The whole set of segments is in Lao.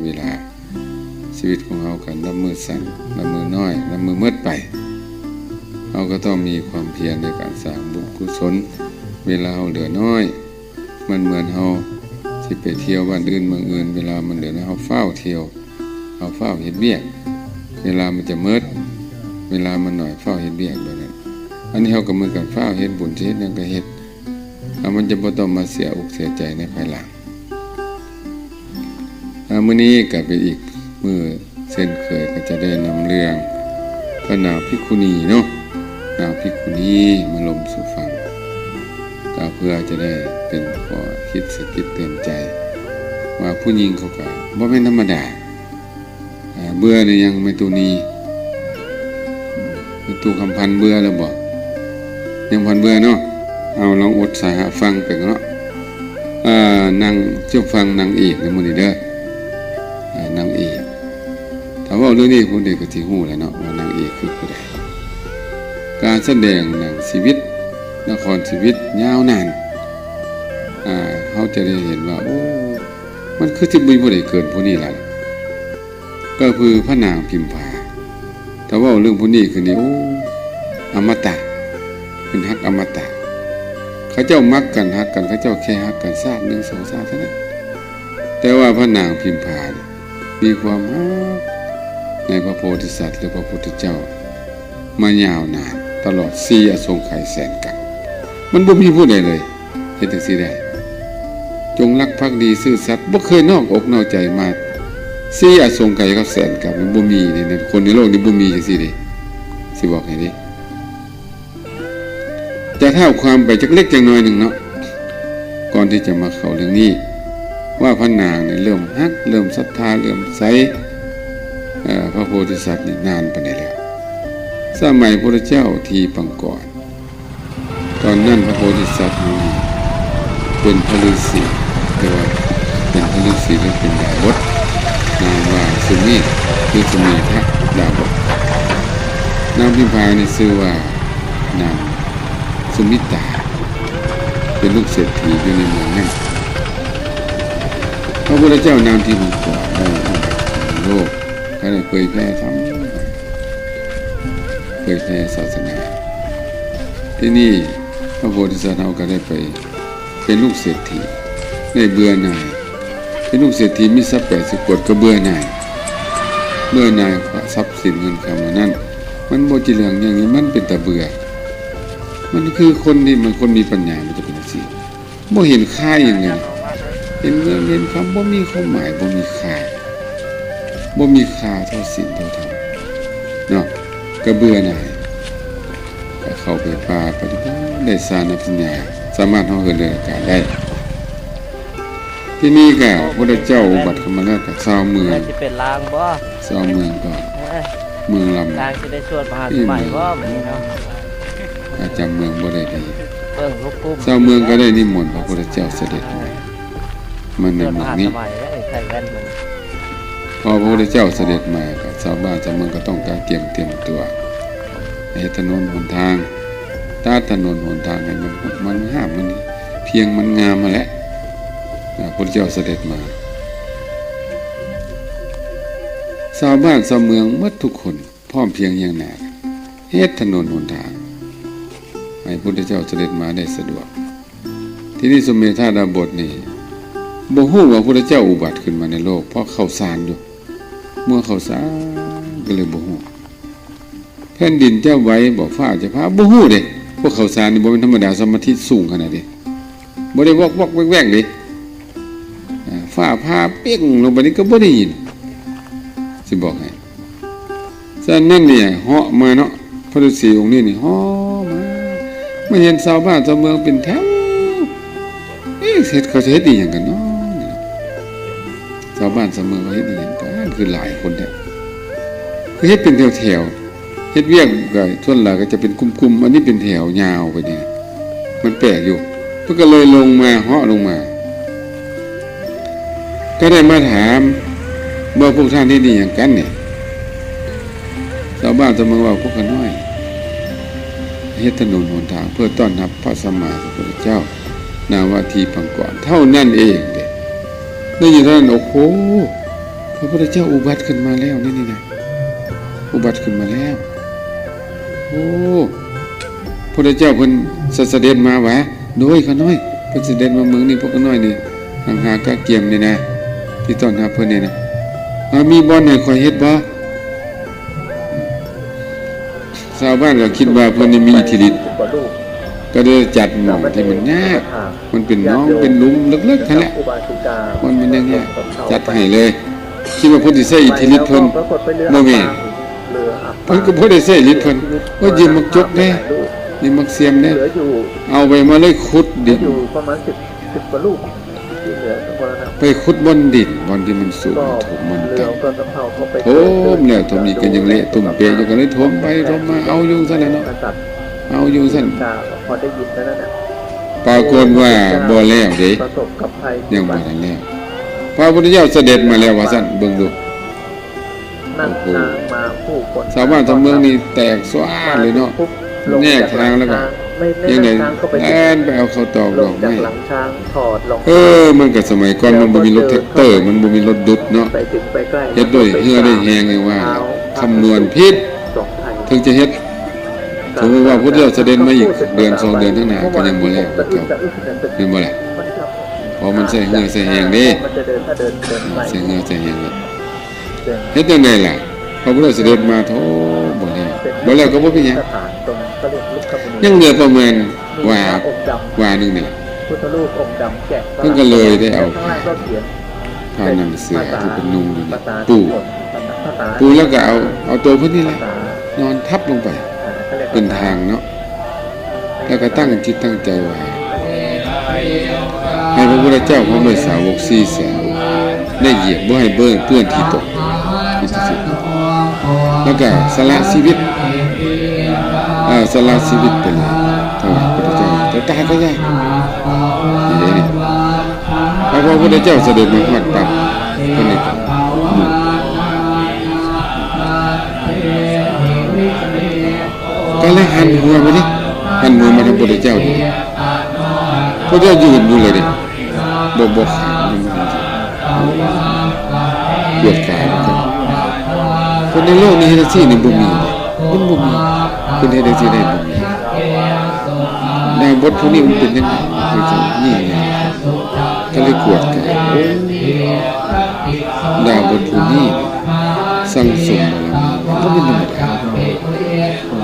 ເວລາ ຊີວິດຂອງເຮົາກໍນັບມື້ສັ້ນ, ນັບມື້ນ້ອຍ, ນັບມື້ໝົດໄປ. ເຮົາກໍຕ້ອງມີຄວາມພຽນໃນການສ້າງບຸນກຸສົນ. ເວລາເຮົາເຫຼືອນ້ອຍ, ມັນເໝືອນເຮົາຊິໄປທ່ຽວບ້ານອື່ນເມືອງອື່ນ, ເວລາມັນເຫຼືອນ້ອຍ ເຮົາຟ້າວທ່ຽວ, ເຮົາຟ້າວເຮັດວຽກ, ເວລາມັນຈະໝົດ, ເວລາມັນໜ້ອຍ ຟ້າວເຮັດວຽກແບບນັ້ນ. ອັນນີ້ເຮົາກໍເໝືອນກັນ, ຟ້າວເຮັດບຸນ, ຈະເຮັດຫຍັງກໍເຮັດ, ແລ້ວມັນຈະບໍ່ຕ້ອງມາເສຍອົກເສຍໃຈໃນພາຍຫຼັງ. ອາ ມື້ນີ້ກໍເປັນອີກມື້ເຊັ່ນເຄີຍ, ກໍຈະໄດ້ນຳເລື່ອງພະນາງພິກຂຸນີເນາະ, ນາງພິກຂຸນີມາລົມສູ່ຟັງ, ກໍເພື່ອຈະໄດ້ເປັນຂໍ້ຄິດສະກິດເຕືອນໃຈ ວ່າຜູ້ຍິງເຂົາກໍບໍ່ແມ່ນທຳມະດາ. ອາ ເບື່ອຫຼືຍັງແມ່ຕູ້ນີ? ແມ່ຕູ້ຄຳພັນເບື່ອແລ້ວບໍ່? ຍັງບໍ່ທັນເບື່ອເນາະ. ເອົາ ລອງອົດສາຫະຟັງໄປເນາະ. ເອີ ນາງ ເຈົ້າຟັງນາງເອກໃນມື້ນີ້ເດີ, ເອີ ນາງເອກ. ຖ້າເວົ້າເລື່ອງນີ້ ຜູ້ໃດກໍຊິຮູ້ແລ້ວເນາະ ວ່ານາງເອກຄືຜູ້ໃດ. ການສະແດງໜັງຊີວິດ ນະຄອນຊີວິດຍາວນານ, ອາ ເຮົາຈະໄດ້ເຫັນວ່າ ໂອ້ ມັນຄືຊິບໍ່ມີຜູ້ໃດເກີນຜູ້ນີ້ລະ. ກໍຄືພະນາງພິມພາ. ຖ້າເວົ້າເລື່ອງຜູ້ນີ້ຄືນີ້ ໂອ້ ອະມະຕະ, ເປັນຮັກອະມະຕະ. ເຂົາເຈົ້າມັກກັນ, ຮັກກັນ, ເຂົາເຈົ້າແຄ່ຮັກກັນຊາດໜຶ່ງສອງຊາດເທົ່ານັ້ນ. ແຕ່ວ່າພະນາງພິມພານີ້ ມີຄວາມຮັກໃນພະໂພທິສັດ ຫຼື ພະພຸດທະເຈົ້າ ມາຍາວນານຕະຫຼອດສີ່ອະສົງໄຂແສນກັບ. ມັນບໍ່ມີຜູ້ໃດເລີຍເຮັດຈັ່ງຊີ້ໄດ້. ຈົງລັກພັກດີຊື່ສັດ, ບໍ່ເຄີຍນອກອົກນອກໃຈມາສີ່ອະສົງໄຂກັບແສນກັບ, ມັນບໍ່ມີເດ້. ນັ້ນ ຄົນໃນໂລກນີ້ບໍ່ມີຈັ່ງຊີ້ເດ້, ຊິບອກໃຫ້ເດ້. ຈະທ້າວຄວາມໄປຈັກເລັກຈັກນ້ອຍໜຶ່ງເນາະ, ກ່ອນທີ່ຈະມາເຂົ້າເລື່ອງນີ້ ວ່າພະນາງນີ້ເລີ່ມຮັກ, ເລີ່ມສັດທາ, ເລີ່ມໃສ ເອີ ພະໂພທິສັດນີ້ນານປານໃດແລ້ວ. ສະໄໝພະພຸດທະເຈົ້າທີ່ປາງກອນ, ຕອນນັ້ນພະໂພທິສັດນີ້ເປັນພະລືສີ, ແຕ່ວ່າເປັນພະລືສີ ຫຼື ເປັນດາບົດ, ນາມວ່າສຸເມດ ຫຼື ສຸເມທະດາບົດ. ນາງພິມພານີ້ຊື່ວ່າ ນາງສຸມິຕາ ເປັນລູກເສດຖີຢູ່ໃນເມືອງນັ້ນ. ພະພຸດທະເຈົ້ານາງທີ່ມັງກອນໄດ້ອຸບັດໃນໂລກ, ກໍໄດ້ເຜີຍແຜ່ທຳ, ເຜີຍແຜ່ສາສະໜາ. ທີນີ້ພະໂພທິສັດເຮົາກໍໄດ້ໄປເປັນລູກເສດຖີ, ໄດ້ເບື່ອໜ່າຍ. ເປັນລູກເສດຖີມີຊັບແປດສິບໂກດ ກໍເບື່ອໜ່າຍ, ເບື່ອໜ່າຍຊັບສິນເງິນຄຳອັນນັ້ນ. ມັນບໍ່ຈິເຫຼືອງຫຍັງນີ້, ມັນເປັນຕາເບື່ອ. ມັນຄືຄົນທີ່ ມັນຄົນມີປັນຍາ ມັນຈະເປັນຈັ່ງຊີ້, ບໍ່ເຫັນຄ່າຫຍັງເລີຍ. ເຫັນເງິນເຫັນຄຳບໍ່ມີຄວາມໝາຍ, ບໍ່ມີຄ່າ, ບໍ່ມີຄ່າເທົ່າສິນເທົ່າທຳເນາະ, ກໍເບື່ອໜ່າຍ. ກໍເຂົ້າໄປປ່າປະຕິບັດ, ໄດ້ຊານອະພິນຍາ, ສາມາດເຮົາເຫີນເດີນອາກາດໄດ້. ທີນີ້ກໍພະພຸດທະເຈົ້າອຸບັດຂຶ້ນມາແລ້ວ, ກໍຊາວເມືອງ, ແມ່ນຊິເປັນລາງບໍ່? ຊາວເມືອງກໍ ເອີ ເມືອງລຳ, ລາງຊິໄດ້ສວດມະຫາສະໄໝບໍ່ບັດນີ້ເນາະ? ອາ ຈຳເມືອງບໍ່ໄດ້ດີ. ເບິ່ງລູກກຸ້ມ ຊາວເມືອງກໍໄດ້ນິມົນພະພຸດທະເຈົ້າສະເດັດມາ ມາໃນເມືອງນີ້. ພໍພະພຸດທະເຈົ້າສະເດັດມາ ກໍຊາວບ້ານຊາວເມືອງກໍຕ້ອງກະກຽມຕຽມຕົວ ເຮັດຖະໜົນຫົນທາງ, ຕັດຖະໜົນຫົນທາງໃຫ້ມັນ ມັນຫາບ ມັນພຽງ ມັນງາມຫັ້ນແຫຼະ. ອາ ພະພຸດທະເຈົ້າສະເດັດມາ ຊາວບ້ານຊາວເມືອງໝົດທຸກຄົນ ພ້ອມພຽງຮຽງໜ້າກັນ ເຮັດຖະໜົນຫົນທາງໃຫ້ພຸດທະເຈົ້າສະເດັດມາໄດ້ສະດວກ. ທີນີ້ສຸເມທາດາບົດນີ້ບໍ່ຮູ້ວ່າພຸດທະເຈົ້າອຸບັດຂຶ້ນມາໃນໂລກ ເພາະເຂົ້າສານຢູ່, ເມື່ອເຂົ້າສານກໍເລີຍບໍ່ຮູ້. ແຜ່ນດິນຈະໄຫວບໍ່, ຟ້າຈະຜ່າ, ບໍ່ຮູ້ເດ້. ພວກເຂົ້າສານນີ້ບໍ່ແມ່ນທຳມະດາ, ສະມາທິສູງຂະໜາດນີ້, ບໍ່ໄດ້ວອກໆແວກໆເດ້. ອາ ຟ້າຜ່າເປັ້ງລົງໄປນີ້ກໍບໍ່ໄດ້ຍິນ, ຊິບອກໃຫ້. ສະນັ້ນນີ້ເຫາະມາເນາະ, ພະລືສີອົງນີ້ນີ້ເຫາະມາ, ມາເຫັນຊາວບ້ານຊາວເມືອງເປັນແຖວ. ເອະ ເຮັດ ເຂົາຈະເຮັດອີ່ຫຍັງກັນເນາະ? ຊາວບ້ານຊາວເມືອງເຂົາເຮັດອີ່ຫຍັງກັນ ຄືຫຼາຍຄົນແທ້? ຄືເຮັດເປັນແຖວໆ, ເຮັດວຽກກໍສ່ວນຫຼາຍກໍຈະເປັນກຸ່ມໆ, ອັນນີ້ເປັນແຖວຍາວໄປນີ້, ມັນແປກຢູ່. ເພິ່ນກໍເລີຍລົງມາ, ເຫາະລົງມາ ກໍໄດ້ມາຖາມວ່າ ພວກທ່ານເຮັດອີ່ຫຍັງກັນນີ້? ຊາວບ້ານຊາວເມືອງເວົ້າ ພວກຂ້ານ້ອຍເຮັດຖະໜົນຫົນທາງເພື່ອຕ້ອນຮັບພະສຳມາສຳພຸດທະເຈົ້າ ນາມວ່າທີປັງກອນ ເທົ່ານັ້ນເອງເດ້. ໄດ້ຍິນເທົ່ານັ້ນ ໂອ້ໂຫ ພ ພະພຸດທະເຈົ້າອຸບັດຂຶ້ນມາແລ້ວນີ້ ນີ້ນະ ອຸບັດຂຶ້ນມາແລ້ວ. ໂອ້ ພຸດທະເຈົ້າເພິ່ນສະ ສະເດັດມາຫວາ? ໂດຍ ຂ້ານ້ອຍ ເພິ່ນສະເດັດມາເມືອງນີ້ ພວກຂ້ານ້ອຍນີ້ ຫາກະກຽມນີ້ນະ ທີ່ຕ້ອນຮັບເພິ່ນນີ້ນະ. ເອີ ມີບ່ອນໃຫ້ຂ້ອຍເຮັດບໍ່? ຊາວບ້ານກໍຄິດວ່າເພິ່ນນີ້ມີອິດທິລິດ ກໍໄດ້ຈັດໝ່ອງທີ່ມັນຍາກ ມັນເປັນໜອງເປັນຫຼຸມເລິກໆຫັ້ນແຫຼະ ບ່ອນມັນຍາກໆ ຈັດໃຫ້ເລີຍ. ຄິດວ່າເພິ່ນຊິໃຊ້ອິດທິລິດເພິ່ນ ບໍ່ແມ່ນ ເພິ່ນກໍບໍ່ໄດ້ໃຊ້ອິດທິລິດເພິ່ນ ວ່າຢືມໝາກຈົກແດ່ ຢືມໝາກສຽມແດ່ ເອົາໄປມາເລີຍຂຸດດິນ ໄປຂຸດບ່ອນດິນ ບ່ອນທີ່ມັນສູງ ຖົມມັນຕ່ຳ ຖົມແລ້ວຖົມອີກກໍຍັງເລະຕຸ້ມເປະຢູ່ ກໍເລີຍຖົມໄປຖົມມາ ເອົາຢູ່ຊັ້ນແຫຼະເນາະ ເອົາຢູ່ຊັ້ນ. ປາກົດວ່າບໍ່ແລ້ວເດ້ ຍັງບໍ່ທັນແລ້ວ ພະພຸດທະເຈົ້າສະເດັດມາແລ້ວວ່າຊັ້ນ ເບິ່ງດູ. ໂອ້ໂຫ ຊາວບ້ານຊາວເມືອງນີ້ແຕກສວາດເລີຍເນາະ ແຍກທາງແລ້ວກໍຍັງໄດ້ແລ່ນໄປເອົາເຂົ້າຕອກດອກໄມ້. ເອີ ມັນກໍສະໄໝກ່ອນມັນບໍ່ມີລົດແທັກເຕີ ມັນບໍ່ມີລົດດຸດເນາະ ເຮັດດ້ວຍເຫື່ອດ້ວຍແຮງ ຍັງວ່າຄຳນວນຜິດ ເຖິງຈະເຮັດ ສົມມຸດວ່າພຸດທະເຈົ້າສະເດັດມາອີກເດືອນສອງເດືອນຂ້າງໜ້າ ກໍຍັງບໍ່ແລ້ວຄືເກົ່າ ແມ່ນບໍ່ລະ? ເພາະມັນໃຊ້ເຫື່ອໃຊ້ແຮງເດ້ ໃຊ້ເຫື່ອໃຊ້ແຮງເດ້. ເຮັດຈັ່ງໃດລະ? ພະພຸດທະສະເດັດມາ ໂທ້ ບໍ່ແລ້ວ ບໍ່ແລ້ວກໍບໍ່ເປັນຫຍັງ ຍັງເຫຼືອປະມານວາ ວາໜຶ່ງນີ້ລະ ເພິ່ນກໍເລີຍໄດ້ເອົາຜ້າ ຜ້າໜັງເສືອທີ່ເພິ່ນນຸ່ງຢູ່ນີ້ປູ ປູແລ້ວກໍເອົາ ເອົາໂຕເພິ່ນນີ້ລະນອນທັບລົງໄປ ເປັນທາງເນາະ ແລ້ວກໍຕັ້ງຈິດຕັ້ງໃຈວ່າ ໃຫ້ພະພຸດທະເຈົ້າພ້ອມດ້ວຍສາວົກສີ່ແສນອົງໄດ້ຢຽບ ບໍ່ໃຫ້ເປື້ອນ ເປື້ອນທີ່ຕົນ ແລ້ວກໍສະຫຼະຊີວິດ ເອີ ສະຫຼະຊີວິດໄປເລີຍ ຖວາຍພະພຸດທະເຈົ້າ ຈະຕາຍກໍຢ່າ ນີ້ເດ້ນີ້ ພໍພະພຸດທະເຈົ້າສະເດັດມາຮອດປັບ ເພິ່ນນີ້ກໍ ກໍເລີຍຫັນຫົວມາເດ້ ຫັນຫົວມາທາງພະພຸດທະເຈົ້າເດ້ ພະເຈົ້າຢືນຢູ່ເລີຍເດ້ ບໍ່ ບໍ່ຂານ ກວດກາເບິ່ງ ຄົນໃນໂລກນີ້ເຮັດຈັ່ງຊີ້ນີ້ບໍ່ມີເດ້ ມັນບໍ່ມີ ເພິ່ນເຮັດຈັ່ງຊີ້ໄດ້ບໍ່ມີ. ດາບົດຜູ້ນີ້ມັນເປັນຈັ່ງໃດ? ເປັນຈັ່ງນີ້ນະ ກໍເລີຍກວດກາ ໂອ້ ດາບົດຜູ້ນີ້ສັ່ງສົມບາລະມີ ບໍ່ແມ່ນທຳມະດາ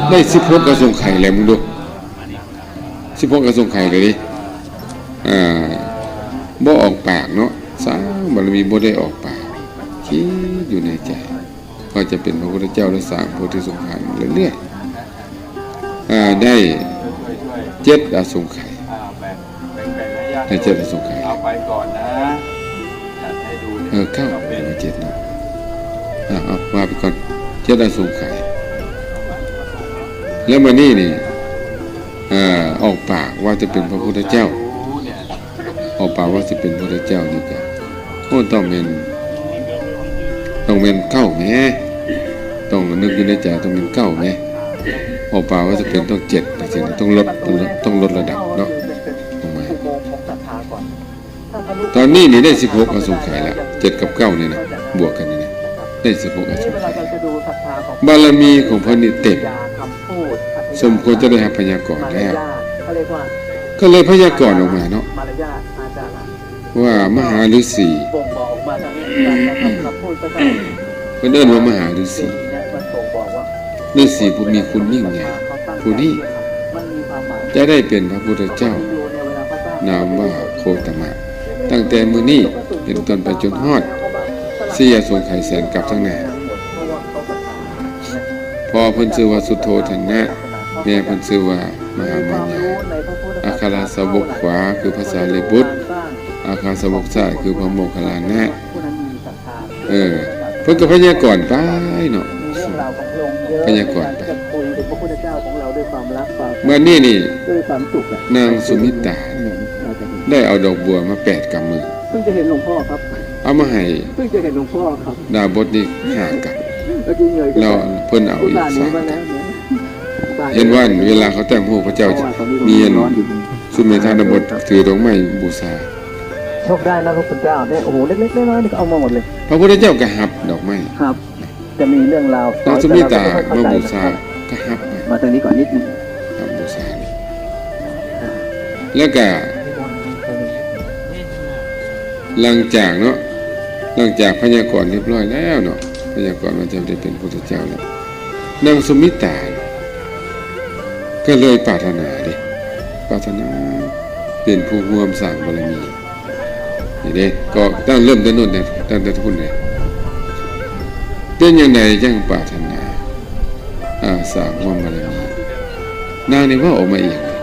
ໄດ້ສິບຫົກອະສົງໄຂແລ້ວ ມຶງດູ ສິບຫົກອະສົງໄຂແລ້ວເດ້ ອ່າ ບໍ່ອອກປາກເນາະ ສ້າງບາລະມີບໍ່ໄດ້ອອກປາກ ຄິດຢູ່ໃນໃຈ ວ່າຈະເປັນພະພຸດທະເຈົ້າ ແລະ ສ້າງໂພທິສົມພານເລື້ອຍໆ ອ່າ ໄດ້ເຈັດອະສົງໄຂ ອ່າ ແບ່ງ ແບ່ງ ແບ່ງໃຫ້ຍາດ ໄດ້ເຈັດອະສົງໄຂ ເອົາໄປກ່ອນນະ ຢາກໃຫ້ດູ ເອີ ເກົ້າ ເປັນເຈັດເນາະ ອ່າ ເອົາວ່າໄປກ່ອນ ເຈັດອະສົງໄຂ ແລ້ວມານີ້ນີ້ ອ່າ ອອກປາກວ່າຈະເປັນພະພຸດທະເຈົ້າ ອອກປາກວ່າຊິເປັນພະພຸດທະເຈົ້ານີ້ກະ ໂອ້ ຕ້ອງແມ່ນ ຕ້ອງແມ່ນເກົ້າແໝ ຕ້ອງນຶກຢູ່ໃນໃຈ ຕ້ອງແມ່ນເກົ້າແໝ ອອກປາກວ່າຊິເປັນຕ້ອງເຈັດ ຈັ່ງຊີ້ນະ ຕ້ອງລົດ ຕ້ອງລົດລະດັບເນາະ ລົງມາ ຕອນນີ້ນີ້ໄດ້ສິບຫົກອະສົງໄຂລະ ເຈັດກັບເກົ້ານີ້ນະ ບວກກັນນີ້ນະ ໄດ້ສິບຫົກອະສົງໄຂ ບາລະມີຂອງເພິ່ນນີ້ເຕັມ ສົມຄວນຈະໄດ້ຮັບພະຍາກອນແລ້ວ ກໍເລີຍພະຍາກອນອອກມາເນາະ ວ່າມະຫາລືສີ ເພິ່ນເອີ້ນວ່າມະຫາລືສີ ລືສີຜູ້ມີຄຸນຍິ່ງໃຫຍ່ຜູ້ນີ້ ຈະໄດ້ເປັນພະພຸດທະເຈົ້າ ນາມວ່າໂຄຕະມະ ຕັ້ງແຕ່ມື້ນີ້ເປັນຕົ້ນໄປຈົນຮອດສີ່ອະສົງໄຂແສນກັບທາງໜ້າ ພໍ່ເພິ່ນຊື່ວ່າສຸໂທທະນະ ແມ່ເພິ່ນຊື່ວ່າມະຫາມາຍາ ອັກຄະລາສາວົກຂວາຄືພະສາລີບຸດ ອັກຄະລາສາວົກຊ້າຍຄືພະໂມກຄັນລານະ ເອີ ເພິ່ນກໍພະຍາກອນໄປເນາະ ພະຍາກອນໄປ ບາດນີ້ນີ້ ນາງສຸມິຕາໄດ້ເອົາດອກບົວມາແປດກຳມື ເພິ່ງຈະເຫັນຫຼວງພໍ່ຄັບ ເອົາມາໃຫ້ ເພິ່ງຈະເຫັນຫຼວງພໍ່ຄັບ ດາບົດນີ້ຫ້າກຳ ແລ້ວເພິ່ນເອົາອີກສາມກຳ ເຫັນວ່າເວລາເຂົາແຕ້ມຮູບພະເຈົ້າ ມີອັນ ສຸເມທາດາບົດຖືດອກໄມ້ບູຊາ ໂຊກໄດ້ນະພະຄຸນເຈົ້າເດ້. ໂອ້ໂຫ ເລັກໆນ້ອຍໆນີ້ກໍເອົາມາໝົດເລີຍ. ພະພຸດທະເຈົ້າກໍຮັບດອກໄມ້ ຄັບ ຈະມີເລື່ອງລາວ ນາງສຸມິຕາມາບູຊາກໍຮັບໃຫ້ ມາທາງນີ້ກ່ອນນິດໜຶ່ງ ມາບູຊານີ້ ແລ້ວກໍຫຼັງຈາກເນາະ ຫຼັງຈາກພະຍາກອນຮຽບຮ້ອຍແລ້ວເນາະ ພະຍາກອນວ່າຈະໄດ້ເປັນພຸດທະເຈົ້າແລ້ວ ນາງສຸມິຕາກໍເລີຍປາດຖະໜາເດ້ ປາດຖະໜາເປັນຜູ້ຮ່ວມສ້າງບາລະມີ. ນີ້ເດ້ ກໍຕັ້ງເລີ່ມແຕ່ໂນ້ນເດ້ ຕັ້ງແຕ່ພຸ້ນເດ້ ເປັນຫຍັງໃດຈັ່ງປາດຖະໜາ ອາ ສ້າງຮ່ວມບາລະມີ ນາງນີ້ເວົ້າອອກມາເອງເດ້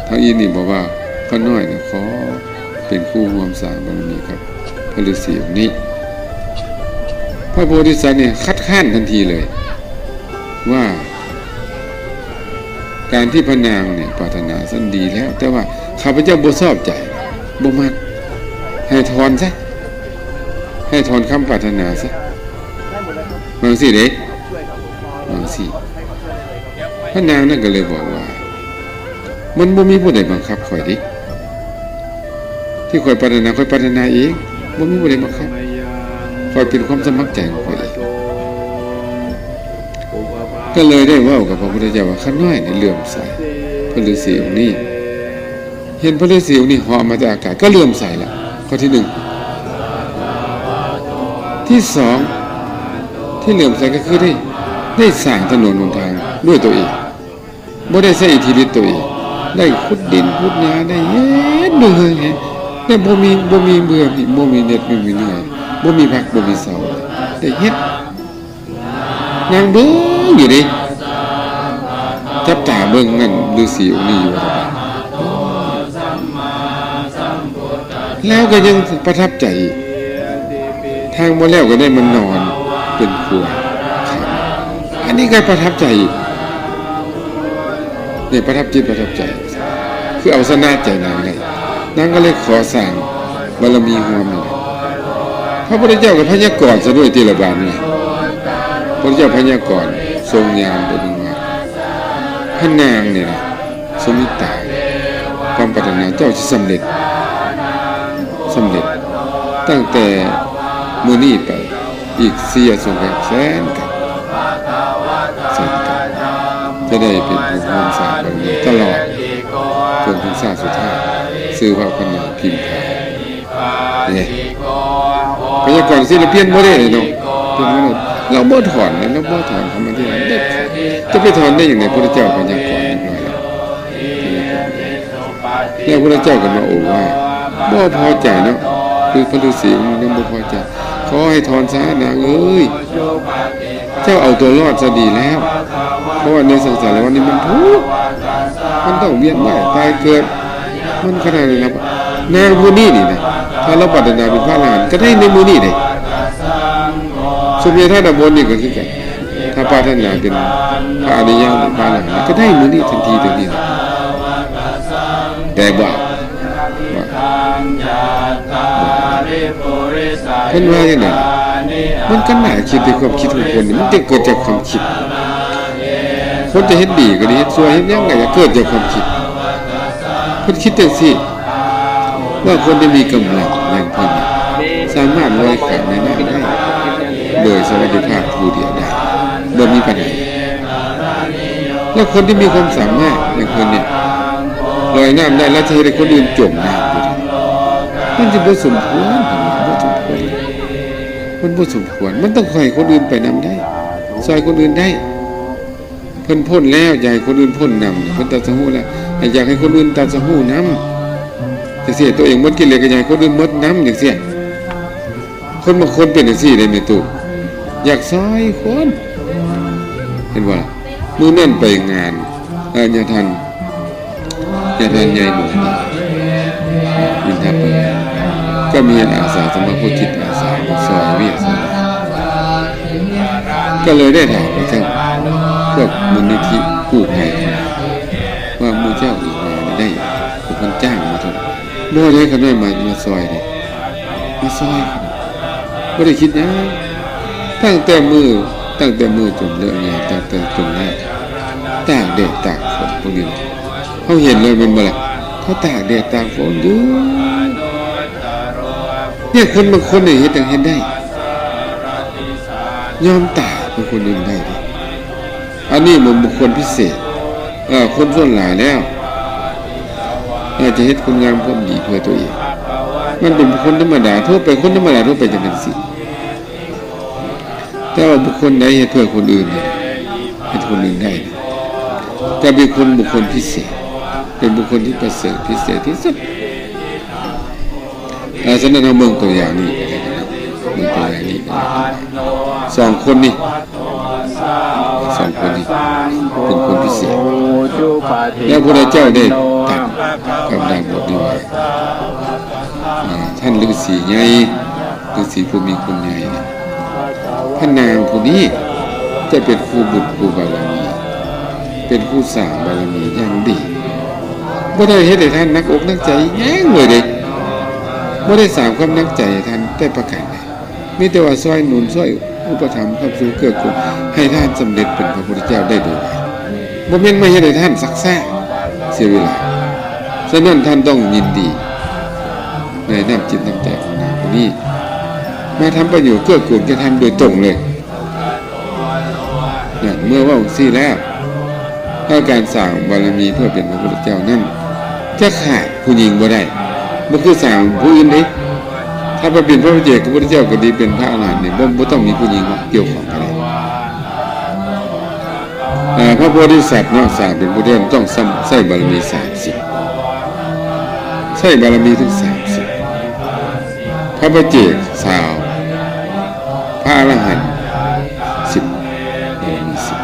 ທາງອີ່ນີ້ບອກວ່າ ຂ້ານ້ອຍນີ້ຂໍເປັນຄູ່ຮ່ວມສ້າງບາລະມີກັບພະລືສີອົງນີ້. ພະໂພທິສັດນີ້ຄັດຄ້ານທັນທີເລີຍວ່າ ການທີ່ພະນາງນີ້ປາດຖະໜາຊັ້ນດີແລ້ວ ແຕ່ວ່າຂ້າພະເຈົ້າບໍ່ຊອບໃຈ ບໍ່ມັກ ໃຫ້ຖອນຊະ ໃຫ້ຖອນຄຳປາດຖະໜາຊະ ວ່າຈັ່ງຊີ້ເດ້ ວ່າຈັ່ງຊີ້. ພະນາງນັ້ນກໍເລີຍບອກວ່າ ມັນບໍ່ມີຜູ້ໃດບັງຄັບຂ້ອຍເດ້ ທີ່ຂ້ອຍປາດຖະໜາ ຂ້ອຍປາດຖະໜາເອງ ບໍ່ມີຜູ້ໃດບັງຄັບ ຂ້ອຍເປັນຄວາມສະໝັກໃຈຂອງຂ້ອຍເອງ. ກໍເລີຍໄດ້ເວົ້າກັບພະພຸດທະເຈົ້າວ່າ ຂ້ານ້ອຍນີ້ເຫຼື້ອມໃສພະລືສີອົງນີ້ ເຫັນພະລືສີອົງນີ້ເຫາະມາແຕ່ອາກາດ ກໍເຫຼື້ອມໃສລະ ຂໍ້ທີໜຶ່ງ. ທີສອງ ທີ່ເຫຼື້ອມໃສກໍຄືໄດ້ ໄດ້ສ້າງຖະໜົນຫົນທາງດ້ວຍຕົວເອງ ບໍ່ໄດ້ໃຊ້ອິດທິລິດຕົວເອງ ໄດ້ຂຸດດິນຂຸດຫຍ້າ ໄດ້ເຮັດດ້ວຍເຫື່ອແຮງ ແຕ່ບໍ່ມີ ບໍ່ມີເບື່ອ ບໍ່ມີເໜັດ ບໍ່ມີເມື່ອຍ ບໍ່ມີພັກ ບໍ່ມີເຊົາ ໄດ້ເຮັດ. ນາງເບິ່ງຢູ່ເດ້ ຈັບຕາເບິ່ງນັ້ນ ລືສີອົງນີ້ຢູ່ວ່າຊັ້ນ ແລ້ວກໍຍັງປະທັບໃຈອີກ ທາງບໍ່ແລ້ວກໍໄດ້ມານອນເປັນຄົວ ອັນນີ້ກໍປະທັບໃຈອີກ ນີ້ປະທັບຈິດປະທັບໃຈ ຄືເອົາຊະນະໃຈນາງໄດ້ ນາງກໍເລີຍຂໍສ້າງ ບາລະມີຮ່ວມນີ້ແຫຼະ ພະພຸດທະເຈົ້າກໍພະຍາກອນຊະດ້ວຍຕິລະບາດນີ້ ພະພຸດທະເຈົ້າພະຍາກອນ ຊົງຍາມໄປເບິ່ງວ່າ ພະນາງນີ້ນະ ສຸມິຕາ ຄວາມປາດຖະໜາເຈົ້າຊິສຳເລັດ ສຳເລັດ ຕັ້ງແຕ່ມື້ນີ້ໄປ ອີກສີ່ອະສົງໄຂແສນກັບ ແສນກັບ ຈະໄດ້ເປັນຜູ້ຮ່ວມສ້າງບາລະມີຕະຫຼອດ ຈົນເຖິງຊາດສຸດທ້າຍ ຊື່ວ່າພະນາງພິມພາ ນີ້ ພະຍາກອນສິລະປ່ຽນບໍ່ໄດ້ເນາະ ປ່ຽນບໍ່ໄດ້ ລາວບໍ່ຖອນນະ ລາວບໍ່ຖອນຄຳອະທິຖານເດັດຂາດ ຈະໄປຖອນໄດ້ຫຍັງໃດ ພະພຸດທະເຈົ້າພະຍາກອນຮຽບຮ້ອຍແລ້ວ ແລ້ວພະພຸດທະເຈົ້າກໍມາໂອວາດ ບໍ່ພໍໃຈເນາະ ຄືພະລືສີມັນຍັງບໍ່ພໍໃຈ ຂໍໃຫ້ຖອນຊະນາງເອີຍ ເຈົ້າເອົາຕົວລອດຊະດີແລ້ວ ເພາະວ່າໃນສັງສາລະວັດນີ້ມັນທຸກ ມັນຕ້ອງວຽນວ່າຍຕາຍເກີດ ມັນຂະໜາດນັ້ນນະ ນາງຜູ້ນີ້ນີ້ນະ ຖ້າລາວປາດຖະໜາເປັນພະອະລະຫັນກໍໄດ້ໃນມື້ນີ້ເດ້ ສົມເດັດພະອະລະຫັນນີ້ກໍຄືກັນ ຖ້າປາດຖະໜາເປັນພະອະລິຍະ ເປັນພະອະລະຫັນກໍໄດ້ມື້ນີ້ທັນທີດຽວນີ້ນະ ແຕ່ວ່າ ວ່າ ເພິ່ນວ່າຈັ່ງໃດ ມັນກໍໜ້າຄິດໃນຄວາມຄິດຂອງຄົນນີ້ ມັນເກີດຈາກຄວາມຄິດ ຄົນຈະເຮັດດີກໍດີ ເຮັດຊົ່ວເຮັດຫຍັງກໍຢ່າ ເກີດຈາກຄວາມຄິດ ເພິ່ນຄິດຈັ່ງຊີ້ ວ່າຄົນທີ່ມີກຳລັງຢ່າງເພິ່ນ ສາມາດລອຍຂ້າມແມ່ນ້ຳໄດ້ ໂດຍສະຫວັດດີພາບຜູ້ດຽວໄດ້ ບໍ່ມີບັນຫາ ແລ້ວຄົນທີ່ມີຄວາມສາມາດຢ່າງເພິ່ນນີ້ ລອຍນ້ຳໄດ້ ແລ້ວຈະເຮັດໃຫ້ຄົນອື່ນຈົມນ້ຳຢູ່ນີ້ ມັນຊິບໍ່ສົມຄວນ ເພິ່ນວ່າບໍ່ສົມຄວນ ມັນບໍ່ສົມຄວນ ມັນຕ້ອງຊ່ອຍຄົນອື່ນໄປນຳໄດ້ ຊ່ອຍຄົນອື່ນໄດ້ ເພິ່ນພົ້ນແລ້ວ ຢາກໃຫ້ຄົນອື່ນພົ້ນນຳ ເພິ່ນຕັດສະຮູ້ແລ້ວ ໃຫ້ ຢາກໃຫ້ຄົນອື່ນຕັດສະຮູ້ນຳ ຈັ່ງຊີ້ ຕົວເອງໝົດກິເລດ ກໍຢາກໃຫ້ຄົນອື່ນໝົດນຳ ຈັ່ງຊີ້ ຄົນບາງຄົນເປັນຈັ່ງຊີ້ເດ້ແມ່ຕູ້ ຢາກຊ່ອຍຄົນ ເຫັນບໍ່ລະ? ມື້ນັ້ນໄປງານ ເອີ ຍາທ່ານ ຍາທ່ານໃຫຍ່ຫຼວງຕາ ອິນທະປະລາ ກໍມີອາສາສະໝັກຜູ້ຈິດອາສາມາຊ່ອຍວຽກຊ່ອຍງານ ກໍເລີຍໄດ້ຖາມພວກເຈົ້າ ພວກມູນນິທິກູ້ໄພ ວ່າໝູ່ເຈົ້ານີ້ມາໄດ້ ເປັນຄົນຈ້າງມາເທົ່າໃດ? ບໍ່ໄດ້ ຂ້ານ້ອຍມາ ມາຊ່ອຍເດ້ ມາຊ່ອຍ ຂ້ານ້ອຍບໍ່ໄດ້ຄິດຫຍັງ ຕັ້ງແຕ່ມື້ ຕັ້ງແຕ່ມື້ຈົນເລີກງານ ຕັ້ງແຕ່ຈົນແລກ ຕາກແດດຕາກຝົນພວກນີ້ ເຮົາເຫັນເລີຍແມ່ນບໍ່ລະ? ເຂົາຕາກແດດຕາກຝົນຢູ່. ເຮັດ ຄົນບາງຄົນນີ້ເຮັດຫຍັງເຮັດໄດ້? ຍອມຕາຍເພື່ອຄົນອື່ນໄດ້ເດ້. ອັນນີ້ແມ່ນບຸກຄົນພິເສດ. ເອີ ຄົນສ່ວນຫຼາຍແລ້ວ ອາດຈະເຮັດຄຸນງາມຄວາມດີເພື່ອຕົວເອງ. ມັນເປັນບຸກຄົນທຳມະດາທົ່ວໄປ, ຄົນທຳມະດາທົ່ວໄປຈັ່ງເປັນຊີ້. ແຕ່ວ່າບຸກຄົນໃດເຮັດເພື່ອຄົນອື່ນ, ເຮັດຄົນອື່ນໄດ້, ຈະເປັນຄົນ, ບຸກຄົນພິເສດ, ເປັນບຸກຄົນທີ່ປະເສີດພິເສດທີ່ສຸດ. ເອີ ສະນັ້ນເຮົາເບິ່ງຕົວຢ່າງນີ້ກໍໄດ້ນະ, ເບິ່ງຕົວຢ່າງນີ້ກໍໄດ້. ສອງຄົນນີ້, ສອງຄົນນີ້ເປັນຄົນພິເສດ. ແລ້ວພະພຸດທະເຈົ້າໄດ້ຕັດກັບດາງບົດນີ້ວ່າ ອາ ທ່ານລືສີໃຫຍ່, ລືສີຜູ້ມີຄຸນໃຫຍ່ນີ້, ພະນາງຜູ້ນີ້ຈະເປັນຜູ້ບຸນຜູ້ບາລະມີ, ເປັນຜູ້ສ້າງບາລະມີຢ່າງດີ. ບໍ່ໄດ້ເຮັດໃຫ້ທ່ານໜັກອົກໜັກໃຈຫຍັງເລີຍເດ້, ບໍ່ໄດ້ສ້າງຄວາມໜັກໃຈໃຫ້ທ່ານແຕ່ປະການໃດ. ມີແຕ່ວ່າຊ່ອຍໜູນ, ຊ່ອຍອຸປະຖຳ, ຄ້ຳຊູ, ເກື້ອກູນໃຫ້ທ່ານສຳເລັດເປັນພະພຸດທະເຈົ້າໄດ້ໂດຍໄວ, ບໍ່ແມ່ນມາເຮັດໃຫ້ທ່ານຊັກຊ້າເສຍເວລາ. ສະນັ້ນທ່ານຕ້ອງຍິນດີໃນນ້ຳຈິດນ້ຳໃຈຂອງນາງຜູ້ນີ້, ມາທຳປະໂຫຍດເກື້ອກູນແກ່ທ່ານໂດຍຕົງເລີຍ. ນັ້ນ ເມື່ອເວົ້າຈັ່ງຊີ້ແລ້ວ, ຖ້າການສ້າງບາລະມີເພື່ອເປັນພະພຸດທະເຈົ້ານັ້ນ ຈະຂາດຜູ້ຍິງບໍ່ໄດ້, ບໍ່ຄືສ້າງຜູ້ອື່ນເດ້. ຖ້າໄປເປັນພະປະເຈກພະພຸດທະເຈົ້າກໍດີ, ເປັນພະອະລະຫັນນີ້ ບໍ່, ບໍ່ຕ້ອງມີຜູ້ຍິງມາກ່ຽວຂ້ອງກໍໄດ້. ອາ ພະໂພທິສັດເນາະ, ສ້າງເປັນພຸດທະເຈົ້າຕ້ອງໃຊ້ບາລະມີສາມສິບ, ໃຊ້ບາລະມີເຖິງສາມສິບ, ພະປະເຈກຊາວ, ພະອະລະຫັນສິບ, ບາລະມີສິບ.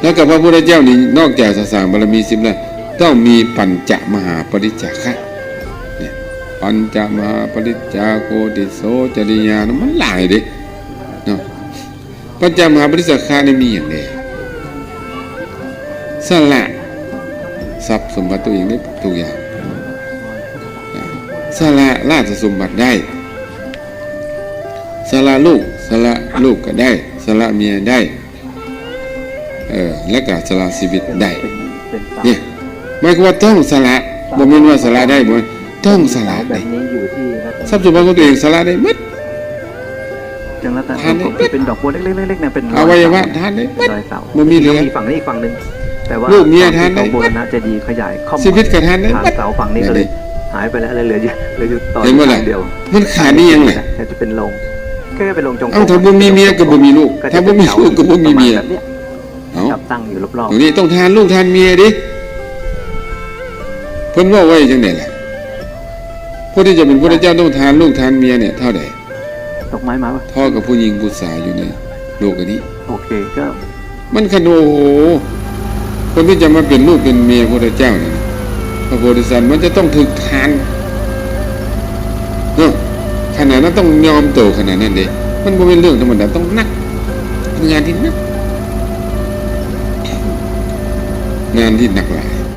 ແລ້ວກໍພະພຸດທະເຈົ້ານີ້ ນອກຈາກຈະສ້າງບາລະມີສິບແລ້ວ ຕ້ອງມີປັນຈະມະຫາປະລິດຈາຄະ. ປັນຈະມະຫາປະລິດຈາໂຄຕິໂສຈະລິຍານະ ມັນຫຼາຍເດ້ເນາະ. ປັນຈະມະຫາປະລິດຈາຄະນີ້ມີຫຍັງແດ່? ສະຫຼະຊັບສົມບັດຕົວເອງໄດ້ທຸກຢ່າງ, ສະຫຼະລາຊະສົມບັດໄດ້, ສະຫຼະລູກ, ສະຫຼະລູກກໍໄດ້, ສະຫຼະເມຍໄດ້, ເອີ ແລ້ວກໍສະຫຼະຊີວິດໄດ້. ນີ້ໝາຍຄວາມວ່າຕ້ອງສະຫຼະ, ບໍ່ແມ່ນວ່າສະຫຼະໄດ້, ບໍ່ແມ່ນ, ຕ້ອງສະຫຼະເດ້. ຊັບສົມບັດຂອງຕົວເອງສະຫຼະໄດ້ໝົດ. ທານໄດ້ໝົດ, ເປັນດອກບົວເລັກໆໆ ເປັນອະໄວຍະວະທານໄດ້ໝົດ, ບໍ່ມີເຫຼືອ. ອີກຝັ່ງນີ້ ອີກຝັ່ງໜຶ່ງ, ແຕ່ວ່າ ລູກເມຍທານໄດ້ໝົດ, ຊີວິດກໍທານໄດ້ໝົດ. ເຫັນບໍ່ລະ? ມັນຂາດອີ່ຫຍັງລະ? ເອົ້າ ຖ້າບໍ່ມີເມຍກໍບໍ່ມີລູກ, ຖ້າບໍ່ມີລູກກໍບໍ່ມີເມຍ. ເອົ້າ ຕວງນີ້ຕ້ອງທານລູກທານເມຍເດ້. ເພິ່ນເວົ້າໄວ້ຈັ່ງໃດລະ? ຜູ້ທີ່ຈະເປັນພະພຸດທະເຈົ້າຕ້ອງທານລູກທານເມຍນີ້ເທົ່າໃດ? ດອກໄມ້ມາວະ? ທໍ່ກັບຜູ້ຍິງຜູ້ຊາຍຢູ່ໃນໂລກອັນນີ້. ໂອເຄ ກໍມັນຄັນ ໂອ້ໂຫ ຄົນທີ່ຈະມາເປັນລູກເປັນເມຍພະພຸດທະເຈົ້ານີ້ນະ, ພະໂພທິສັດ ມັນຈະຕ້ອງຖືກທານເນາະ, ຂະໜາດນັ້ນ ຕ້ອງຍອມໂຕຂະໜາດນັ້ນເດ້. ມັນບໍ່ແມ່ນເລື່ອງທຳມະດາ, ຕ້ອງໜັກ, ເປັນງານທີ່ໜັກ, ງານທີ່ໜັກຫຼາຍ.